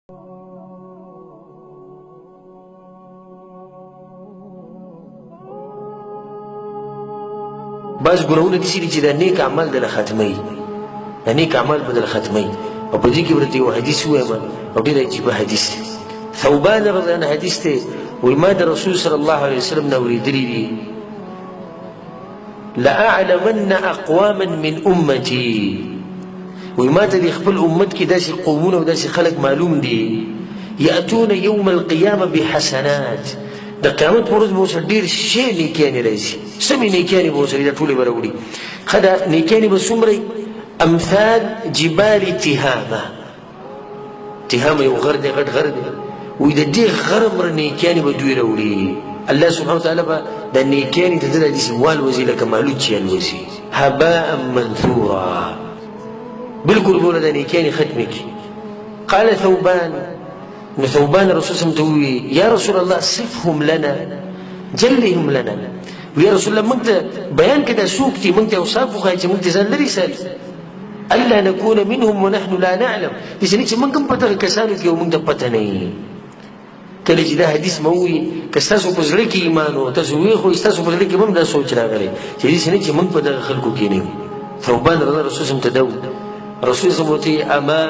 بعض ګناهونه داسې دي چې دا نیک اعمال دله ختموي، دا نیک اعمال به دله ختموي. او په دې کې ورته یو حدیث ووایم او ډېر عجیبه حدیث دی. ثوبان رضی الله عنه حدیث دی، وایي ما د رسول صلی الله علیه وسلم نه اورېدلي دي، لأعلمن اقواما من امتي، وایي ما ته د خپل امت کې داسې قومونه او داسې خلک معلوم دي، یأتون یوم القیامة بحسنات، د قیامت په ورځ به ورسره ډېر ښې نیکیانې راځي، سمې نیکیانې به ورسره، دا ټولې به راوړي. ښه دا نیکیانې به څومره وي؟ امثال جبال تهامه. تهامه یو غر دی، غټ غر دی، وایي د دې غر مره نیکیانې به دوی راوړي. الله سبحانه وتعالی به دا نیکیانې د ده داسې والوځي لکه مالوچ چې الوځي، هباء منثورا، بالکل به دا نیکیانې ختمې کړي. قال ثوبان، نو ثوبان رسول صلی الله علیه وسلم ته وویل، یا رسول الله صفهم لنا جلهم لنا، یا رسول الله موږ ته بیان کړه دا څوک دي، موږ ته اوصاف وښایه چې موږ ته ځان لرې ساتو، الا نکون منهم ونحن لا نعلم، داسې نه چې موږ هم په دغه کسانو کې یو، موږ ته پته نه وي. کله چې دا حدیث ما ووایي، که ستاسو په زړه کې ایمان و، تاسو ویې خو ستاسو په زړه کې به هم دا سوچ راغلی چې داسې نه چې موږ په دغه خلکو کې نه یو. ثوبان رضی الله رسول ته دا وویل، رسول صلی الله علیه وسلم اما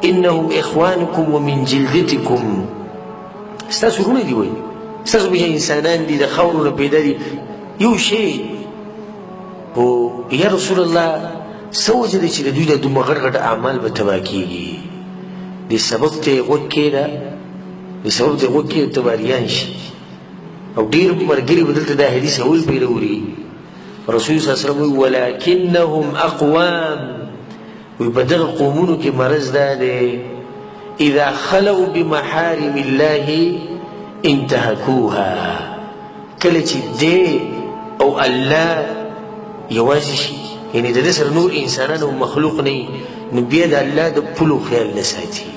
انهم اخوانکم ومن جلدتکم، ستاسو وروڼه دي، وایي ستاسو به انسانان دي، د خاورو نه پیدا دي، یو شی. خو یا رسول الله څه وجه ده چې د دوی دا دومره غټ غټ اعمال به تباه کېږي؟ دې سبب ته یې غوږ کښېږده، دې سبب ته یې غوږ کښېږده، تباریان شي. او ډېر ملګري به دلته دا حدیث اول پرې اوري. رسول صلی الله علیه وسلم وایي ولکنهم اقوام، وایي په دغه قومونو کې مرض دا دی، اذا خلو بمحارم الله انتهکوها، کله چې دی او الله یوازې شي، یعنې د ده سره نور انسانان او مخلوق نه وي، نو بیا د الله د پولو خیال نه ساتي.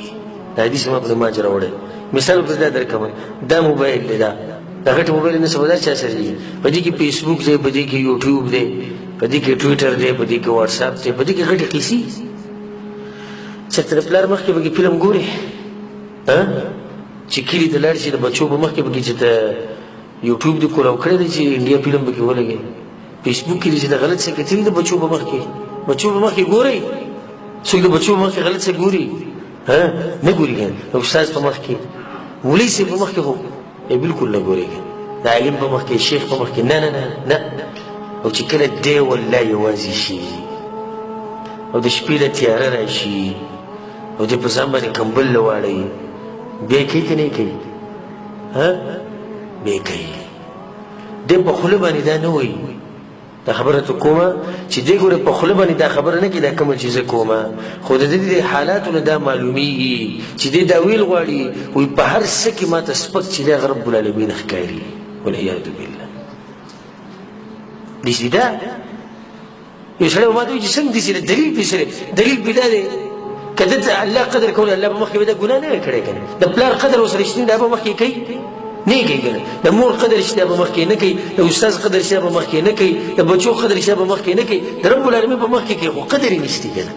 دا حدیث ما ابن ماجه راوړی. مثال ورته دا درکوم، دا موبایل دی، دا غټ موبایل نن سبا دا چا سره دی، په دې کې فیسبوک دی، په دې کې یوټیوب دی، په دې کې ټویټر دی، په دې کې واتساپ دی، په دې کې غټې قیصې. چېرته د پلار مخکې به کې فلم ګورې، چې کلي ته لاړ شي د بچو په مخکې به کې چې ته یوټیوب دې کولاو کړی دی چې انډیا فلم پکې ولګوي، فیسبوک کې دې چې د غلط څه کتلي د بچو په مخکې، بچو په مخکې ګورئ؟ څوک د بچو په مخکې غلط څه ګوري؟ نه ګوري که نه. د استاد په مخکې، مولوي صاحب په مخکې خو یې بالکل نه ګوري که نه، د عالم په مخکې، شیخ په مخکې، نه نه نه نه. او چې کله دی والله یوازې شي او د شپې له تیاره راشي او دی په ځان باندې کمبل له واړوي، بیا یې کوي که نه یې کوي؟ بیا یې کوي. دی په خوله باندې دا نه وایي، دا خبره ته کومه چې دی ګوره په خوله باندې دا خبره نه کوي، دا کومه چې زه کومه، خو د دې د حالاتو نه دا معلومیږي چې دی دا ویل غواړي، وایي په هر څه کې ما ته سپک چې دی هغه رب العالمین ښکاري، والعیاذ بالله. داسې ده یو سړی به ما ته وایي چې څنګه داسې ده، دلیل پرې څه دی؟ دلیل پرې دا دی که ده ته الله قدر کولی، الله به مخکې به دا ګناه نه وی کړی که نه، د پلار قدر ورسره شته دا به مخکې کوي نه کوي که نه، د مور قدر شته به مخکې نه کوي، د استاد قدر شته به مخکې نه کوي، د بچو قدر شته به مخکې نه کوي، د رب العالمین په مخکې کوي، خو قدر یې نشته که نه.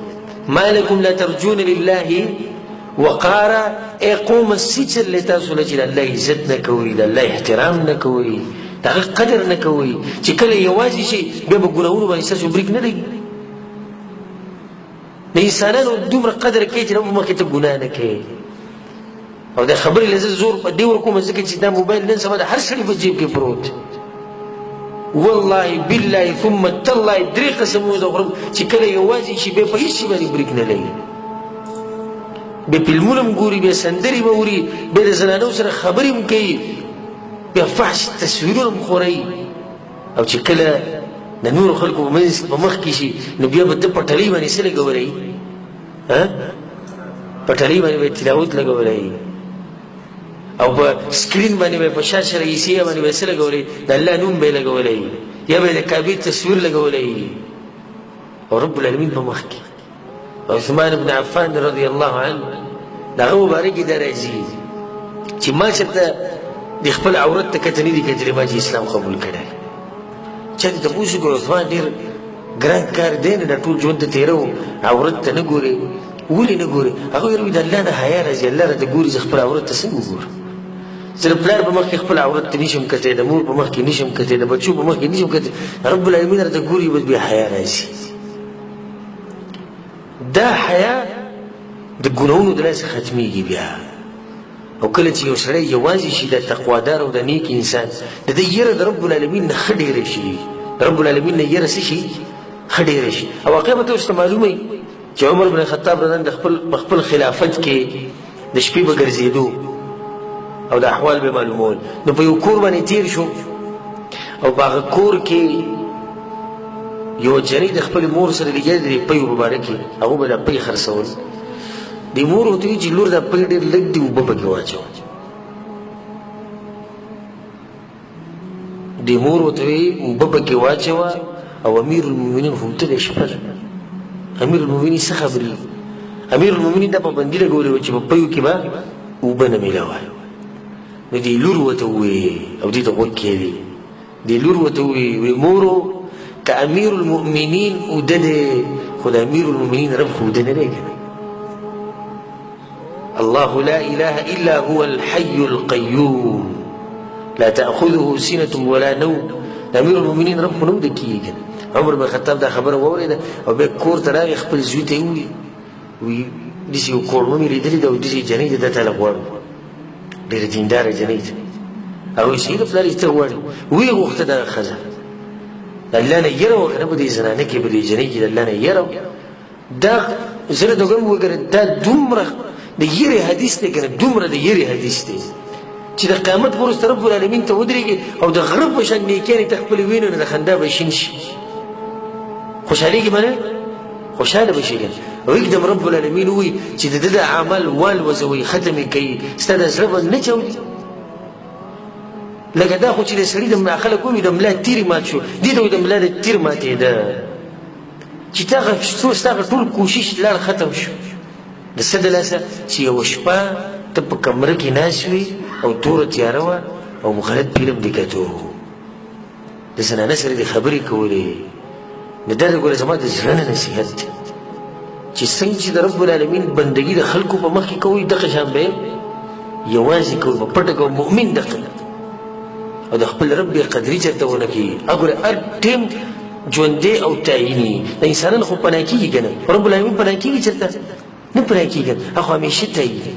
ما لکم لا ترجون لله وقارا، ای قومه څه چل دی تاسو له چې د الله عزت نه کوئ، د الله احترام نه کوئ، د هغه قدر نه کوئ، چې کله یوازې شئ بیا به ګناهونو باندې ستاسو بریک نه لګي. د انسانانو دومره قدر کوي چې رب مخکې ته ګناه نه کوي. او د خبرې له زه زور په دې ورکوم ځکه چې دا موبایل نن سبا د هر سړي په جیب کې پروت، والله بالله ثم تالله درې قسمونه زه خورم چې کله یوازې شي بیا په هېڅ شي باندې بریک نه لګي، بیا فلمونه هم ګوري، بیا سندرې به اوري، بیا د زنانو سره خبرې هم کوي، بیا فحش تصویرونه هم خوروي. او چې کله د نورو خلکو په منځ په مخ کې شي نو بیا به ده په ټلۍ باندې څه لګولی، په ټلۍ باندې به یې تلاوت لګولی، او په سکرین باندې به یې په شاشه رئیسیه باندې به یې څه لګولی، د الله نوم به یې لګولی، یا به یې د کعبې تصویر لګولی، او رب العالمین په مخ کې. عثمان بن عفان رضی الله عنه د هغه مبارکې دا راځي چې ما چېرته د خپل عورت ته کته نه دي کتلي، ما چې اسلام قبول کړی. چا دې تپوس وکړو عثمان ډېر ګران کار دی نه، دا ټول ژوند ته تېروو، عورت ته نه ګورې، ولې نه ګورې؟ هغه ویل د الله نه حیا راځي، الله راته ګوري، زه خپل عورت ته څنګه وګورم؟ زه د پلار په مخ کې خپل عورت ته نشم کتی، د مور په مخ کې نشم کتی، د بچو په مخ کې نشم کتی، رب العالمین راته ګوري، بس بیا حیا راځي. دا حیا د ګناهونو د لاسه ختمېږي بیا. او کله چې یو سړی یوازې شي، د تقوادار او د نیک انسان، د ده یره د رب العالمین نه ښه ډېره شي، د رب العالمین نه یره څه شي؟ ښه ډېره شي. او واقعا به تاسو ته معلومه وي چې عمر بن خطاب رضی الله په خپل خلافت کې د شپې به ګرځېدو او د احوال به معلومول. نو په یو کور باندې تېر شو او په هغه کور کې یوه جنۍ د خپلې مور سره لګیا دی، د پیو په باره کې هغو به دا پی خرڅول. د مور ورته وایي چې لور دا پی ډېر لږ دی، اوبه پکې واچوه. د مور ورته وایي اوبه پکې واچوه. او امیر المؤمنین خو تللی شپه ده، امیر المؤمنین څه خبرېږي؟ امیر المؤمنین دا پابندي لګولې وه چې په پیو کې به اوبه نه میلاوه. نو دې لور ورته وویې او دې ته غوږ کښېږدي، دې لور ورته وویې، وی مورو که امیر المؤمنین اوده دی، خو د امیر المؤمنین رب خو اوده نه دی که نه. الله لا اله الا هو الحي القيوم لا تأخذه سنة ولا نوم. د امیر المؤمنین رب خو نه اوده کېږي. عمر بن خطاب دا خبره واورېده او بیا کور ته راغی، خپل زوی ته یې وویل، وی داسې یو کورمه مې لیدلې ده او داسې جنۍ ده، دا تاله غواړم، ډېره دینداره جنۍ ده. هغه وایي صحیح ده پلار یې ته غواړې. ویې غوښته دغه ښځه، د الله نه یره وکړه، په دې زنانه کې، په دې جنۍ کې د الله نه یره. دا زه درته وایم وګوره، دا دومره د یرې حدیث دی که نه، دومره د یرې حدیث دی چې د قیامت پر ورځ رب العالمین ته ودرېږي او د غره په شان نیکیانې ته خپلې وینو نه د خندا به شین شي، خوشحالېږي به نه، خوشحاله به شي که نه. او یکدم رب العالمین ووایي چې د ده د عمل والوځوئ، ختم یې کوي، ستا د زړه به نه چاودي. لکه دا خو چې د سړي د ملا خلک ووایي د ملا تیر مات شو، دې ته وایي د ملا د تیر ماتېده، چې تا هغه ستا هغه ټول کوشش لاړ ختم شو. د څه د لاسه چې یوه شپه ته په کمره کې ناست وې او توره تیاره وه او غلط فلم دې کتو، د زنانه سره دې خبرې کولې. نو دا ګوره زما د زړه نه نصیحت دی چې څنګه چې د رب العالمین بندګي د خلکو په مخ کې کوئ، دغه شان به یوازې کوئ، په پټه کوئ. مؤمن دغه او د خپل رب بې قدري چېرته ونه کړي. وګوره هر ټایم ژوندی او تعیني د انسانان خو پناه کېږي که نه، رب العالمین پناه کېږي چېرته نه پناه کېږي، هغه خو همیشه تعیني.